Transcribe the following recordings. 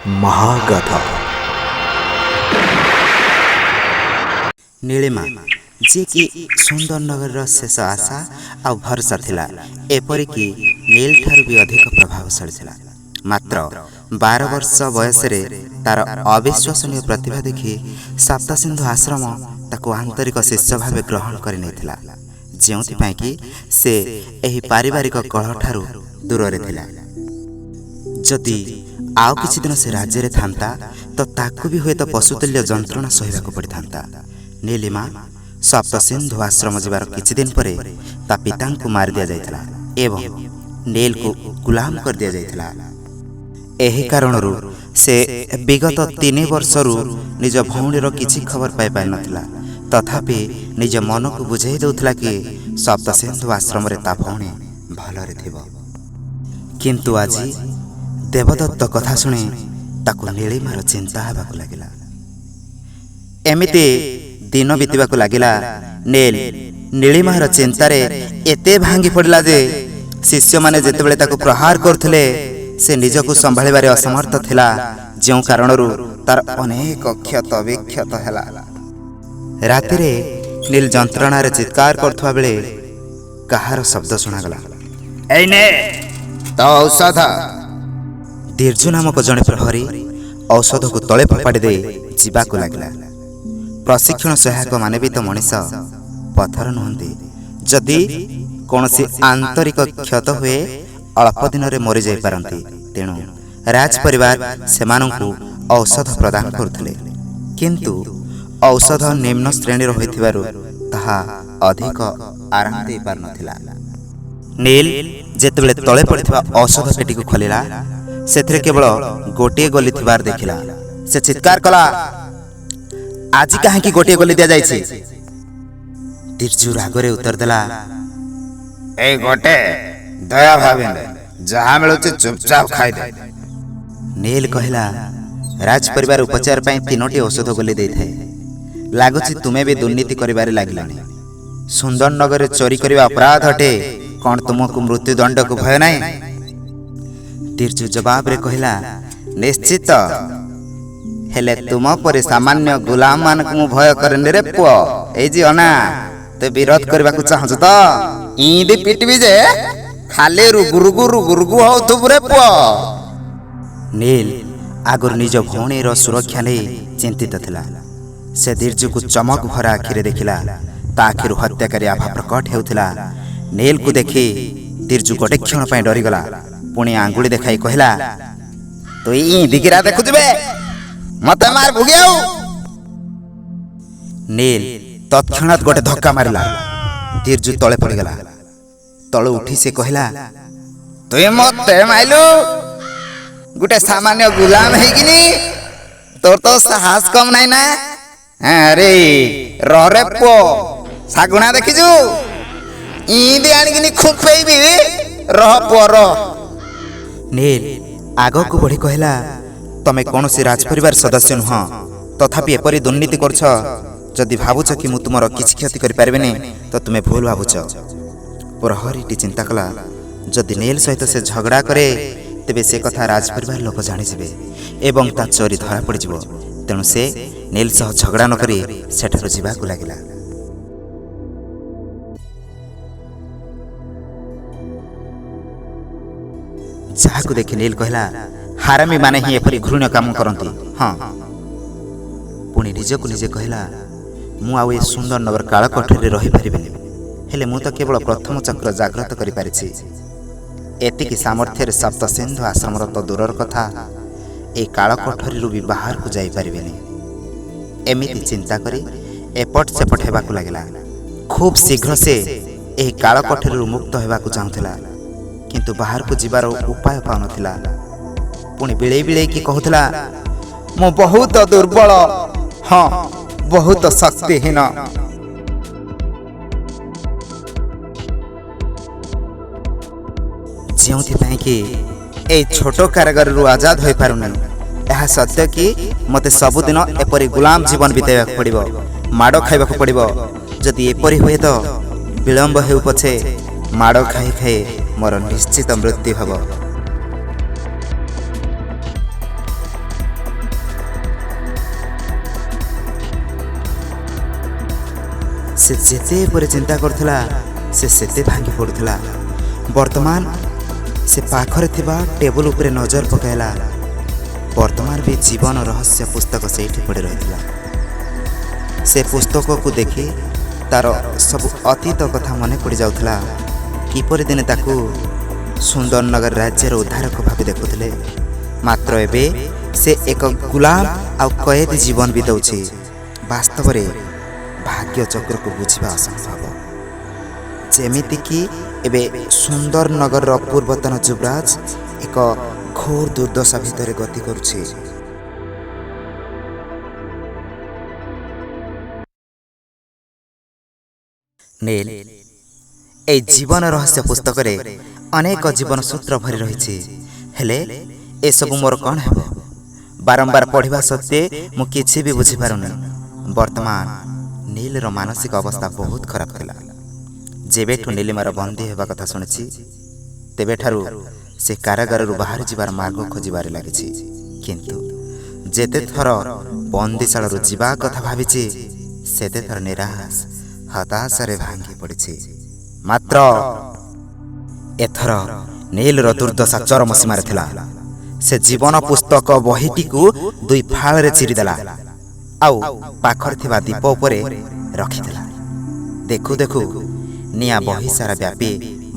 ମହାଗାଥା। ନୀଳିମା, ଯିଏକି ସୁନ୍ଦରନଗରର ଶେଷ ଆଶା ଆଉ ଭରସା ଥିଲା, ଏପରିକି ନୀଲଠାରୁ ବି ଅଧିକ ପ୍ରଭାବଶାଳୀ ଥିଲା। ମାତ୍ର 12 ବର୍ଷ ବୟସରେ ତାର ଅବିଶ୍ୱସନୀୟ ପ୍ରତିଭା ଦେଖି ସପ୍ତସିନ୍ଧୁ ଆଶ୍ରମ ତାକୁ ଆନ୍ତରିକ ଶିଷ୍ୟ ଭାବେ ଗ୍ରହଣ କରିନେଇଥିଲା, ଯେଉଁଥିପାଇଁ କି ସେ ଏହି ପାରିବାରିକ କଳହଠାରୁ ଦୂରରେ ଥିଲା। ଯଦି ଆଉ କିଛି ଦିନ ସେ ରାଜ୍ୟରେ ଥାନ୍ତା ତ ତାକୁ ବି ହୁଏତ ପଶୁତୁଲ୍ୟ ଯନ୍ତ୍ରଣା ସହିବାକୁ ପଡ଼ିଥାନ୍ତା। ନୀଲିମା ସପ୍ତସିନ୍ଧୁ ଆଶ୍ରମ ଯିବାର କିଛି ଦିନ ପରେ ତା ପିତାଙ୍କୁ ମାରି ଦିଆଯାଇଥିଲା ଏବଂ ନୀଲକୁ ଗୁଲାମ କରିଦିଆଯାଇଥିଲା। ଏହି କାରଣରୁ ସେ ବିଗତ 3 ବର୍ଷରୁ ନିଜ ଭଉଣୀର କିଛି ଖବର ପାଇପାରିନଥିଲା। ତଥାପି ନିଜ ମନକୁ ବୁଝାଇ ଦେଉଥିଲା କି ସପ୍ତସିନ୍ଧୁ ଆଶ୍ରମରେ ତା ଭଉଣୀ ଭଲରେ ଥିବ। କିନ୍ତୁ ଆଜି ଦେବଦତ୍ତ କଥା ଶୁଣି ତାକୁ ନୀଳିମାର ଚିନ୍ତା ହେବାକୁ ଲାଗିଲା। ଏମିତି ଦିନ ବିତିବାକୁ ଲାଗିଲା। ନୀଲ ନୀଳିମାର ଚିନ୍ତାରେ ଏତେ ଭାଙ୍ଗି ପଡ଼ିଲା ଯେ ଶିଷ୍ୟମାନେ ଯେତେବେଳେ ତାକୁ ପ୍ରହାର କରୁଥିଲେ ସେ ନିଜକୁ ସମ୍ଭାଳିବାରେ ଅସମର୍ଥ ଥିଲା, ଯେଉଁ କାରଣରୁ ତାର ଅନେକ କ୍ଷତ ବିକ୍ଷତ ହେଲା। ରାତିରେ ନୀଲ ଯନ୍ତ୍ରଣାରେ ଚିତ୍କାର କରୁଥିବା ବେଳେ କାହାର ଶବ୍ଦ ଶୁଣାଗଲା। ଏଇ ନେ ତୋ ଔଷଧ। ଦୀର୍ଜୁ ନାମକ ଜଣେ ପ୍ରହରୀ ଔଷଧକୁ ତଳେ ଫୋପାଡ଼ି ଦେଇ ଯିବାକୁ ଲାଗିଲା। ପ୍ରଶିକ୍ଷଣ ସହାୟକମାନେ ବି ତ ମଣିଷ, ପଥର ନୁହନ୍ତି। ଯଦି କୌଣସି ଆନ୍ତରିକ କ୍ଷତ ହୁଏ ଅଳ୍ପ ଦିନରେ ମରିଯାଇପାରନ୍ତି। ତେଣୁ ରାଜ ପରିବାର ସେମାନଙ୍କୁ ଔଷଧ ପ୍ରଦାନ କରୁଥିଲେ, କିନ୍ତୁ ଔଷଧ ନିମ୍ନ ଶ୍ରେଣୀର ହୋଇଥିବାରୁ ତାହା ଅଧିକ ଆରାମ ଦେଇପାରୁନଥିଲା। ନୀଲ ଯେତେବେଳେ ତଳେ ପଡ଼ିଥିବା ଔଷଧ ପେଟିକୁ ଖୋଲିଲା, ସେଥିରେ କେବଳ ଗୋଟିଏ ଗୋଲି ଥିବାର ଦେଖିଲା। ସେ ଚିତ୍କାର କଲା, ଆଜି କାହିଁକି ଗୋଟିଏ ଗୋଲି ଦିଆଯାଇଛି? ତିର୍ଜୁ ରାଗରେ ଉତ୍ତର ଦେଲା, ଏଇ ଗୋଟେ ଦୟା ଭାବିନେ, ଯାହା ମିଳୁଛି ଚୁପଚାପ ଖାଇଦେ। ନୀଲ କହିଲା, ରାଜ ପରିବାର ଉପଚାର ପାଇଁ 3ଟି ଔଷଧ ଗୋଲି ଦେଇଥାଏ। ଲାଗୁଛି ତୁମେ ବି ଦୁର୍ନୀତି କରିବାରେ ଲାଗିଲଣି। ସୁନ୍ଦରନଗରରେ ଚୋରି କରିବା ଅପରାଧ ଅଟେ। କ'ଣ ତୁମକୁ ମୃତ୍ୟୁଦଣ୍ଡକୁ ଭୟ ନାହିଁ? ତିର୍ଜୁ ଜବାବରେ କହିଲା, ନିଶ୍ଚିତ, ହେଲେ ତୁମ ପରି ସାମାନ୍ୟ ଗୁଲାମମାନଙ୍କୁ ମୁଁ ଭୟ କରେନି ରେ ପୁଅ। ଏଇ ଯେ ଅନା, ତୁ ବିରୋଧ କରିବାକୁ ଚାହୁଁଛୁ ତ ଇଁଦି ପିଟିବି ଯେ ଖାଲି ରୁଗୁ ରୁଗୁ ରୁଗୁ ରୁଗୁ ହଉଥିବୁ ରେ ପୁଅ। ନୀଲ ଆଗରୁ ନିଜ ଭଉଣୀର ସୁରକ୍ଷା ନେଇ ଚିନ୍ତିତ ଥିଲା। ସେ ଦୀର୍ଜୁକୁ ଚମକ ଭରା ଆଖିରେ ଦେଖିଲା। ତା ଆଖିରୁ ହତ୍ୟାକାରୀ ଆଭା ପ୍ରକଟ ହେଉଥିଲା। ନୀଲକୁ ଦେଖି ଦୀର୍ଜୁ ଗୋଟେ କ୍ଷଣ ପାଇଁ ଡରିଗଲା। ପୁଣି ଆଙ୍ଗୁଳି ଦେଖାଇ କହିଲା, ତୁ ଇଁଦିକିରା ଦେଖୁଛୁ ବେ, ମତେ ମାରିବୁ କି ଆଉ? ନୀଲ ତତ୍କ୍ଷଣାତ୍ ଗୋଟେ ଧକ୍କା ମାରିଲା। ଦୀର୍ଜୁ ତଳେ ପଡ଼ିଗଲା। ତଳୁ ଉଠି ସେ କହିଲା, ତୁଇ ମତେ ମାଇଲୁ ଗୋଟେ ସାମାନ୍ୟ ଗୁଲାମ ହେଇକିନି? ତୋର ତ ସାହସ କମ ନାହିଁ ନା? ଆରେ ରେ ପୁଅ, ଶାଗୁଣା ଦେଖିଛୁ? ଇଁଦି ଆଣିକିନି ଖୁପେଇବି, ରହ ପୁଅ ରହ। ନୀଲ ଆଗକୁ ବଢ଼ି କହିଲା, ତମେ କୌଣସି ରାଜପରିବାର ସଦସ୍ୟ ନୁହଁ, ତଥାପି ଏପରି ଦୁର୍ନୀତି କରୁଛ। ଯଦି ଭାବୁଛ କି ମୁଁ ତୁମର କିଛି କ୍ଷତି କରିପାରିବିନି ତ ତୁମେ ଭୁଲ ଭାବୁଛ। ପ୍ରହରୀଟି ଚିନ୍ତା କଲା, ଯଦି ନୀଲ ସହିତ ସେ ଝଗଡ଼ା କରେ ତେବେ ସେ କଥା ରାଜପରିବାର ଲୋକ ଜାଣିଯିବେ ଏବଂ ତା ଚୋରି ଧରା ପଡ଼ିଯିବ। ତେଣୁ ସେ ନୀଲ ସହ ଝଗଡ଼ା ନକରି ସେଠାରୁ ଯିବାକୁ ଲାଗିଲା। ଯାହାକୁ ଦେଖି ନୀଲ କହିଲା, ହାରାମି ମାନେ ହିଁ ଏପରି ଘୃଣ୍ୟ କାମ କରନ୍ତି। ହଁ, ପୁଣି ନିଜକୁ ନିଜେ କହିଲା, ମୁଁ ଆଉ ଏ ସୁନ୍ଦର ନଗର କାଳକୋଠରୀରେ ରହିପାରିବିନି। ହେଲେ ମୁଁ ତ କେବଳ ପ୍ରଥମ ଚକ୍ର ଜାଗ୍ରତ କରିପାରିଛି। ଏତିକି ସାମର୍ଥ୍ୟରେ ସପ୍ତସିନ୍ଧୁ ଆଶ୍ରମର ତ ଦୂରର କଥା, ଏ କାଳକୋଠରୀରୁ ବି ବାହାରକୁ ଯାଇପାରିବିନି। ଏମିତି ଚିନ୍ତା କରି ଏପଟ ସେପଟ ହେବାକୁ ଲାଗିଲା। ଖୁବ୍ ଶୀଘ୍ର ସେ ଏହି କାଳକୋଠରୀରୁ ମୁକ୍ତ ହେବାକୁ ଚାହୁଁଥିଲା, କିନ୍ତୁ ବାହାରକୁ ଯିବାର ଉପାୟ ପାଉନଥିଲା। ପୁଣି ବିଳେଇ ବିଳେଇକି କହୁଥିଲା, ମୁଁ ବହୁତ ଦୁର୍ବଳ, ହଁ ବହୁତ ଶକ୍ତିହୀନ। ଯେଉଁଥିପାଇଁ କି ଏଇ ଛୋଟ କାରାଗାରରୁ ଆଜାଦ ହୋଇପାରୁନି। ଏହା ସତ୍ୟ କି ମୋତେ ସବୁଦିନ ଏପରି ଗୁଲାମ ଜୀବନ ବିତାଇବାକୁ ପଡ଼ିବ, ମାଡ଼ ଖାଇବାକୁ ପଡ଼ିବ। ଯଦି ଏପରି ହୁଏ ତ ବିଳମ୍ବ ହେଉ ପଛେ ମାଡ଼ ଖାଇ ଖାଇ ମୋର ନିଶ୍ଚିତ ମୃତ୍ୟୁ ହେବ। ସେ ଯେତେ ଏପରି ଚିନ୍ତା କରୁଥିଲା, ସେ ସେତେ ଭାଙ୍ଗି ପଡ଼ୁଥିଲା। ବର୍ତ୍ତମାନ ସେ ପାଖରେ ଥିବା ଟେବୁଲ ଉପରେ ନଜର ପକାଇଲା। ବର୍ତ୍ତମାନ ବି ଜୀବନ ରହସ୍ୟ ପୁସ୍ତକ ସେଇଠି ପଡ଼ି ରହିଥିଲା। ସେ ପୁସ୍ତକକୁ ଦେଖି ତାର ସବୁ ଅତୀତ କଥା ମନେ ପଡ଼ିଯାଉଥିଲା, କିପରି ଦିନେ ତାକୁ ସୁନ୍ଦରନଗର ରାଜ୍ୟର ଉଦ୍ଧାରକ ଭାବେ ଦେଖୁଥିଲେ, ମାତ୍ର ଏବେ ସେ ଏକ ଗୁଲାମ ଆଉ କଏଦୀ ଜୀବନ ବିତାଉଛି। ବାସ୍ତବରେ ଭାଗ୍ୟଚକ୍ରକୁ ବୁଝିବା ଅସମ୍ଭବ। ଯେମିତିକି ଏବେ ସୁନ୍ଦରନଗରର ପୂର୍ବତନ ଯୁବରାଜ ଏକ ଘୋର ଦୁର୍ଦ୍ଦଶା ଭିତରେ ଗତି କରୁଛି। ନୀଲ, ଏଇ ଜୀବନ ରହସ୍ୟ ପୁସ୍ତକରେ ଅନେକ ଜୀବନ ସୂତ୍ର ଭରି ରହିଛି, ହେଲେ ଏସବୁ ମୋର କ'ଣ ହେବ? ବାରମ୍ବାର ପଢ଼ିବା ସତ୍ତ୍ୱେ ମୁଁ କିଛି ବି ବୁଝିପାରୁନି। ବର୍ତ୍ତମାନ ନୀଲର ମାନସିକ ଅବସ୍ଥା ବହୁତ ଖରାପ ଥିଲା। ଯେବେଠୁ ନୀଲିମାର ବନ୍ଦୀ ହେବା କଥା ଶୁଣିଛି, ତେବେଠାରୁ ସେ କାରାଗାରରୁ ବାହାରି ଯିବାର ମାର୍ଗ ଖୋଜିବାରେ ଲାଗିଛି। କିନ୍ତୁ ଯେତେ ଥର ବନ୍ଦିଶାଳାରୁ ଯିବା କଥା ଭାବିଛି, ସେତେ ଥର ନିରାଶ ହତାଶାରେ ଭାଙ୍ଗି ପଡ଼ିଛି। ମାତ୍ର ଏଥର ନୀଲର ଦୁର୍ଦ୍ଦଶା ଚରମ ସୀମାରେ ଥିଲା। ସେ ଜୀବନ ପୁସ୍ତକ ବହିଟିକୁ ଦୁଇ ଫାଳରେ ଚିରିଦେଲା ଆଉ ପାଖରେ ଥିବା ଦୀପ ଉପରେ ରଖିଦେଲା। ଦେଖୁ ଦେଖୁ ନିଆଁ ବହି ସାରା ବ୍ୟାପି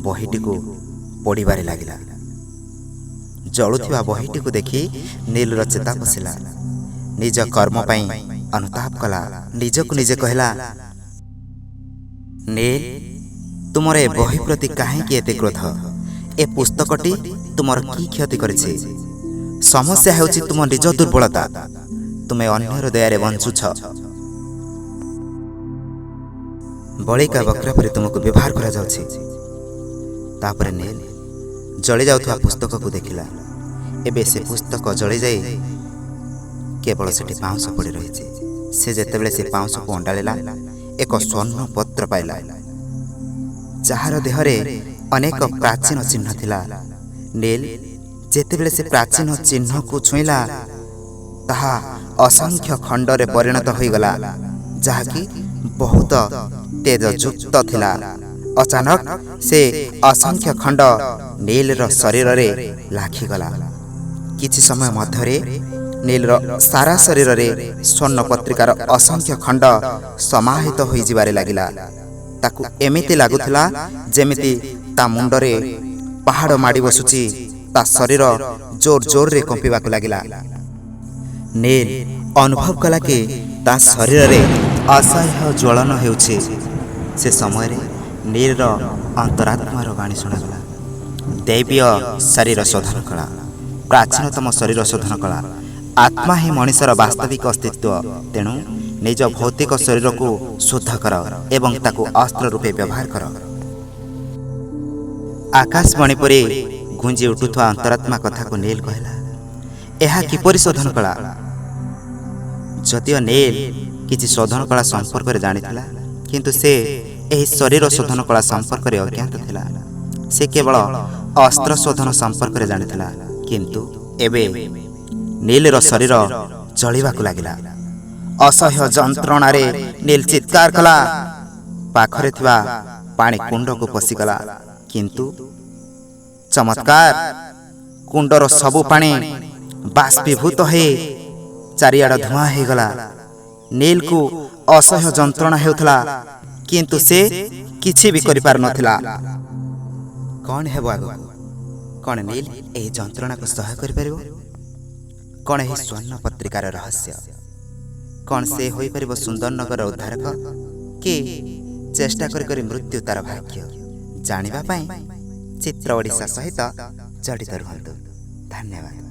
ବହିଟିକୁ ପୋଡ଼ିବାରେ ଲାଗିଲା। ଜଳୁଥିବା ବହିଟିକୁ ଦେଖି ନୀଲର ଚେତା ପଶିଲା। ନିଜ କର୍ମ ପାଇଁ ଅନୁତାପ କଲା। ନିଜକୁ ନିଜେ କହିଲା, ନୀଲ, ତୁମର ଏ ବହି ପ୍ରତି କାହିଁକି ଏତେ କ୍ରୋଧ? ଏ ପୁସ୍ତକଟି ତୁମର କି କ୍ଷତି କରିଛି? ସମସ୍ୟା ହେଉଛି ତୁମ ନିଜ ଦୁର୍ବଳତା। ତୁମେ ଅନ୍ୟର ଦୟାରେ ବଞ୍ଚୁଛ। ବଳିକା ବକ୍ରା ପରି ତୁମକୁ ବ୍ୟବହାର କରାଯାଉଛି। ତାପରେ ନୀଲ ଜଳି ଯାଉଥିବା ପୁସ୍ତକକୁ ଦେଖିଲା। ଏବେ ସେ ପୁସ୍ତକ ଜଳିଯାଇ କେବଳ ସେଠି ପାଉଁଶ ପଡ଼ି ରହିଛି। ସେ ଯେତେବେଳେ ସେ ପାଉଁଶକୁ ଅଣ୍ଡାଳିଲା, ଏକ ସ୍ୱର୍ଣ୍ଣ ପତ୍ର ପାଇଲା, ଯାହାର ଦେହରେ ଅନେକ ପ୍ରାଚୀନ ଚିହ୍ନ ଥିଲା। ନୀଲ ଯେତେବେଳେ ସେ ପ୍ରାଚୀନ ଚିହ୍ନକୁ ଛୁଇଁଲା, ତାହା ଅସଂଖ୍ୟ ଖଣ୍ଡରେ ପରିଣତ ହୋଇଗଲା, ଯାହାକି ବହୁତ ତେଜଯୁକ୍ତ ଥିଲା। ଅଚାନକ ସେ ଅସଂଖ୍ୟ ଖଣ୍ଡ ନୀଲର ଶରୀରରେ ଲାଖିଗଲା। କିଛି ସମୟ ମଧ୍ୟରେ ନୀଲର ସାରା ଶରୀରରେ ସ୍ୱର୍ଣ୍ଣ ପତ୍ରିକାର ଅସଂଖ୍ୟ ଖଣ୍ଡ ସମାହିତ ହୋଇଯିବାରେ ଲାଗିଲା। ତାକୁ ଏମିତି ଲାଗୁଥିଲା ଯେମିତି ତା ମୁଣ୍ଡରେ ପାହାଡ଼ ମାଡ଼ି ବସୁଛି। ତା ଶରୀର ଜୋର ଜୋରରେ କମ୍ପିବାକୁ ଲାଗିଲା। ନୀଲ ଅନୁଭବ କଲା କି ତା ଶରୀରରେ ଅସହ୍ୟ ଜ୍ୱଳନ ହେଉଛି। ସେ ସମୟରେ ନୀଲର ଅନ୍ତରାତ୍ମାର ବାଣୀ ଶୁଣାଗଲା, ଦୈବୀୟ ଶରୀର ଶୋଧନ କଳା, ପ୍ରାଚୀନତମ ଶରୀର ଶୋଧନ କଳା। ଆତ୍ମା ହିଁ ମଣିଷର ବାସ୍ତବିକ ଅସ୍ତିତ୍ୱ। ତେଣୁ ନିଜ ଭୌତିକ ଶରୀରକୁ ଶୁଦ୍ଧ କର ଏବଂ ତାକୁ ଅସ୍ତ୍ର ରୂପେ ବ୍ୟବହାର କର। ଆକାଶବାଣୀ ପରି ଗୁଞ୍ଜି ଉଠୁଥିବା ଅନ୍ତରାତ୍ମା କଥାକୁ ନୀଲ କହିଲା, ଏହା କିପରି ଶୋଧନ କଳା? ଯଦିଓ ନୀଲ କିଛି ଶୋଧନ କଳା ସମ୍ପର୍କରେ ଜାଣିଥିଲା, କିନ୍ତୁ ସେ ଏହି ଶରୀର ଶୋଧନ କଳା ସମ୍ପର୍କରେ ଅଜ୍ଞାତ ଥିଲା। ସେ କେବଳ ଅସ୍ତ୍ର ଶୋଧନ ସମ୍ପର୍କରେ ଜାଣିଥିଲା। କିନ୍ତୁ ଏବେ ନୀଲର ଶରୀର ଜଳିବାକୁ ଲାଗିଲା। ଅସହ୍ୟ ଯନ୍ତ୍ରଣାରେ ନୀଲ ଚିତ୍କାର କଲା। ପାଖରେ ଥିବା ପାଣି କୁଣ୍ଡକୁ ପଶିଗଲା। କିନ୍ତୁ ଚମତ୍କାର, କୁଣ୍ଡର ସବୁ ପାଣି ବାଷ୍ପୀଭୂତ ହେଇ ଚାରିଆଡ଼ ଧୂଆଁ ହେଇଗଲା। ନୀଲକୁ ଅସହ୍ୟ ଯନ୍ତ୍ରଣା ହେଉଥିଲା, କିନ୍ତୁ ସେ କିଛି ବି କରିପାରୁନଥିଲା। କ'ଣ ହେବ ଆଗକୁ? କ'ଣ ନୀଲ ଏହି ଯନ୍ତ୍ରଣାକୁ ସହ୍ୟ କରିପାରିବ? କ'ଣ ଏହି ସ୍ୱର୍ଣ୍ଣ ପତ୍ରିକାର ରହସ୍ୟ? କ'ଣ ସେ ହୋଇପାରିବ ସୁନ୍ଦରନଗରର ଉଦ୍ଧାରକ, କି ଚେଷ୍ଟା କରି କରି ମୃତ୍ୟୁ ତାର ଭାଗ୍ୟ? ଜାଣିବା ପାଇଁ ଚିତ୍ର ଓଡ଼ିଶା ସହିତ ଜଡ଼ିତ ରୁହନ୍ତୁ। ଧନ୍ୟବାଦ।